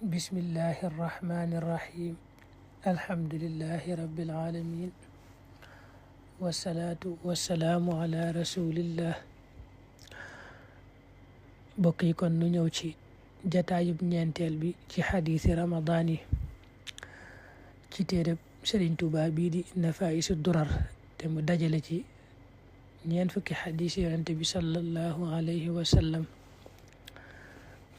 bismillahi irrahmani irrahim alhamdulillahi rabbil alamin wasalaatu wasalaamu ala rasulillah. bokk yi kon nu ñëw ci jataayub ñeenteel bi ci xadiisi ramadaan yi ci téereb Sëriñ Tuubaa bii di Nafaa'isu Durar te mu dajale ci ñeent fukki xadiis yonent bi sallallahu alayhi wa sallam.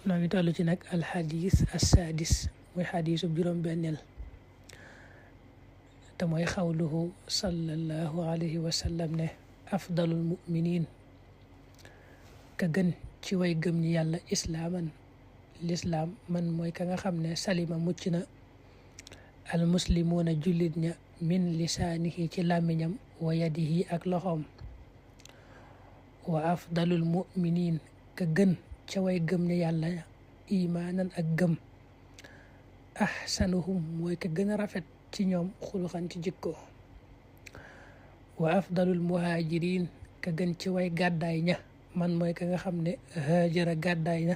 noo ngi toll ci nag alxadis assaadis muy xadisu juróom-benneel te mooy xawluhu sallallahu alayhi wa sallam ne afdalul muminin ka gën ci way gëm ñi yàlla islaaman lislaam man mooy ka nga xam ne salima mucc na almuslimuuna jullit ña min lisaanihi ci làmmiñam wa yadihi ak loxoom wa afdalul muminin ka gën ca way gëm ne yàlla imaanan ak gëm ahsanuhum mooy ka gën a rafet ci ñoom xuluxan ci jikko wa afdalul muhajirin ka gën ci way gàddaay ña man mooy ka nga xam ne haajara gàddaay na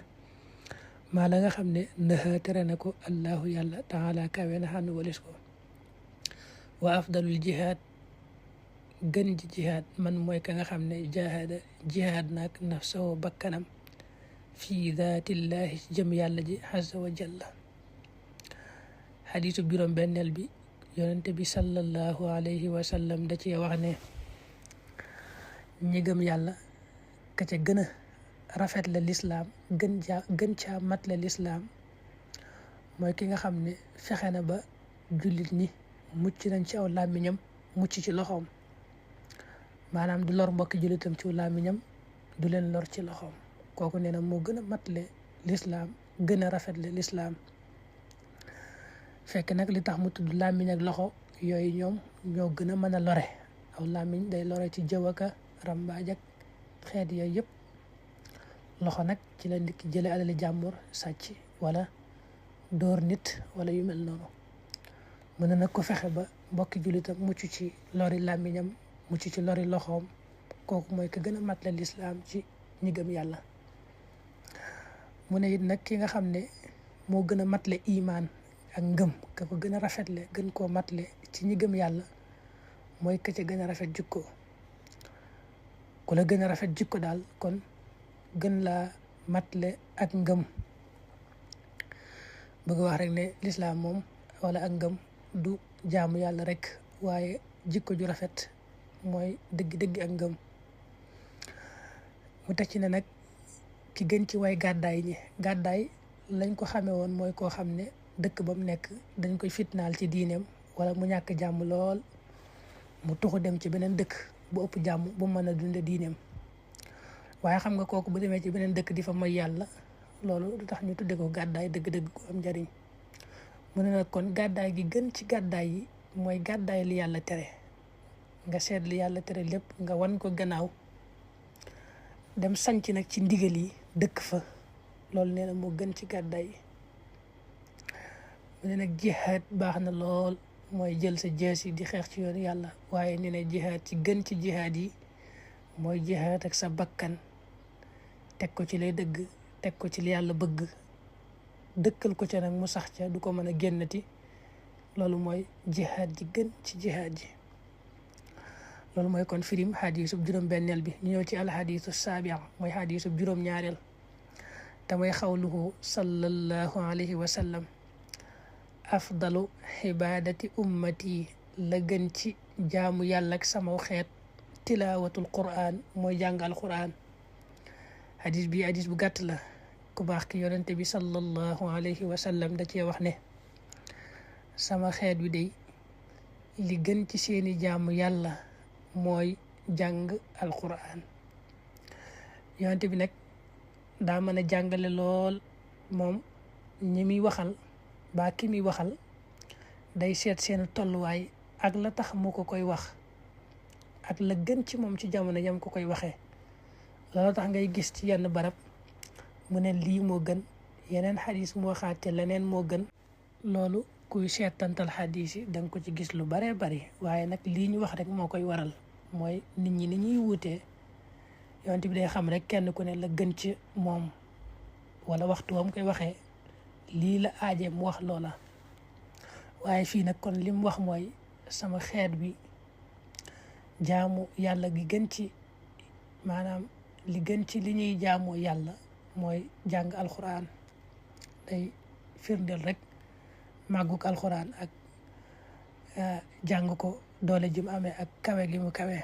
maa la nga xam ne naha tere na ko allahu yàlla taala kawe na xànn walis ko wa afdalul jihaad gën ji jihaad man mooy ka nga xam ne jahada jihaad naak nafsahu bakkanam fii daatillahi ci jëm yàlla ji azza wa jalla. xadiisu juróom-benneel bi yonente bi sallallahu alayhi wa sallam da cee wax ne ñi gëm yàlla ka ca gën a rafet la lislaam gën caa mat la lislaam mooy ki nga xam ne fexe na ba jullit ñi mucc nañ ci aw làmmiñam mucc ci loxoom, maanaam du lor mbokki jullitam ci làmmiñam du leen lor ci loxoom. kooku nee na moo gën a matle lislaam gën a rafetle lislaam. fekk nag li tax mu tudd làmmiñ ak loxo yooyu ñoom ñoo gën a mën a lore. aw làmmiñ day lore ci jëw ak rambaaj ak xeet yooyu yëpp. loxo nag ci la nit ki jële alali jàmbur sàcc wala dóor nit wala yu mel noonu. mën na nag ko fexe ba mbokki jullitam mucc ci lori làmmiñam mucc ci lori loxoom, kooku mooy ko gën a matle lislaam ci ñi gëm yàlla. mu ne it nag ki nga xam ne moo gën a matle imaan ak ngëm ka ko gën a rafetle gën koo matle ci ñi gëm yàlla mooy ka ca gën a rafet jikko. ku la gën a rafet jikko daal kon gën laa matle ak ngëm. bëgg wax rek ne lislaam moom wala ak ngëm du jaamu yàlla rek waaye jikko ju rafet mooy dëgg-dëgg ak ngëm. mu teg ci ne nag ki gën ci way gàddaay ñi gàddaay lañ ko xamee woon mooy koo xam ne dëkk ba mu nekk dañ koy fitnaal ci diineem wala mu ñàkk jàmm lool mu tuxu dem ci beneen dëkk bu ëpp jàmm bu mën a dunde diineem. waaye xam nga kooku bu demee ci beneen dëkk di fa mooy yàlla loolu du tax ñu tudde ko gàddaay dëgg-dëgg ko am njariñ. mu ne nag kon gàddaay gi gën ci gàddaay yi mooy gàddaay li yàlla tere. nga seet li yàlla tere lépp nga wan ko gannaaw dem sanc nag ci ndigal yi dëkk fa, loolu nee na moo gën ci gàddaay yi. mu ne nag jihaad baax na lool, mooy jël sa jees yi di xeex ci yoonu yàlla, waaye nee na jihaad ci gën ci jihaad yi mooy jihaad ak sa bakkan teg ko ci lay dëgg, teg ko ci li yàlla bëgg, dëkkal ko ca nag mu sax ca du ko mën a génnati. loolu mooy jihaad ji gën ci jihaad ji. loolu mooy kon firim xadiisub juróom-benneel bi. ñu ñëw ci alxadiisu saabi'a mooy xadiisub juróom-ñaareel te mooy xawluhu sallallahu alayhi wa sallam afdalu xibaadati ummati la gën ci jaamu yàlla ak sama xeet tilaawatul qur'an mooy jàng alqur'an. xadiis bi xadiis bu gàtt la. ku baax ki yonente bi sallallahu alayhi wa sallam da cee wax ne sama xeet bi day li gën ci seeni jaamu yàlla mooy jàng alquran. yonente bi nag daa mën a jàngale lool. moom ñi muy waxal baa ki muy waxal day seet seen tolluwaay ak la tax mu ko koy wax ak la gën ci moom ci jamono yam ko koy waxee. loolu tax ngay gis ci yenn barab mu ne lii moo gën, yeneen xadis moo xaate leneen moo gën. loolu kuy seetantal xadis yi danga ko ci gis lu baree bari, waaye nag lii ñu wax rek moo koy waral. mooy nit ñi ni ñuy wuutee, yonent bi day xam rek kenn ku ne la gën ci moom wala waxtu wam koy waxee lii la aaje mu wax loola waaye fii nag kon lim wax mooy sama xeet bi jaamu yàlla gi gën ci maanaam li gën ci li ñuy jaamoo yàlla mooy jàng alxuraan day firndeel rek màggug alxuraan ak jàng ko doole ji mu amee ak kawe gi mu kawe